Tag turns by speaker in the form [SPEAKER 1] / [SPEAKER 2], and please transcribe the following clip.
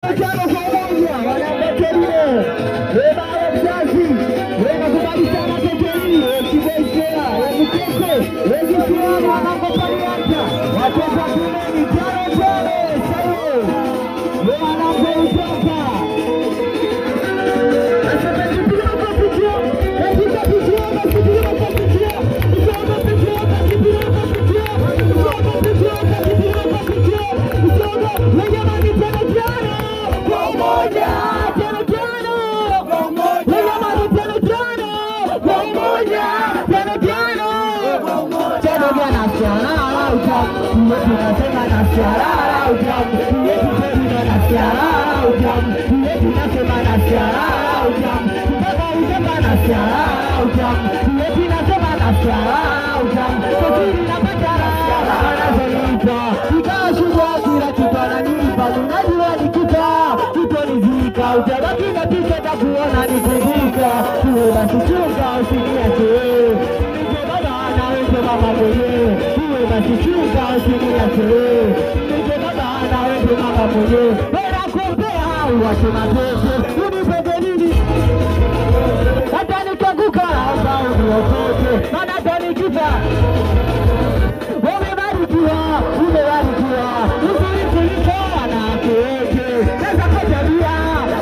[SPEAKER 1] 5-1 wanaendelea. Wewe baba mzazi, wewe nakubali sana tetei, wewe kiboisea, wewe mkoko, wewe kisiwana wanapopalianta. Watoto wa shuleni 5-5 sayo. Wewe wanapotoka. Utabaki na picha takuona nikumbuka, uwe basi chunga usiniache wewe, nige baba na wewe mama mwenyewe, uwe basi chunga usiniache wewe, nige baba na wewe mama mwenyewe, bora kumpea uwache mapepe, unipende nini? Hata nikianguka naomba uniokote, maana hata nikifa umebarikiwa, umebarikiwa, uzuri kuliko wanawake wote. Sasa kwa tabia na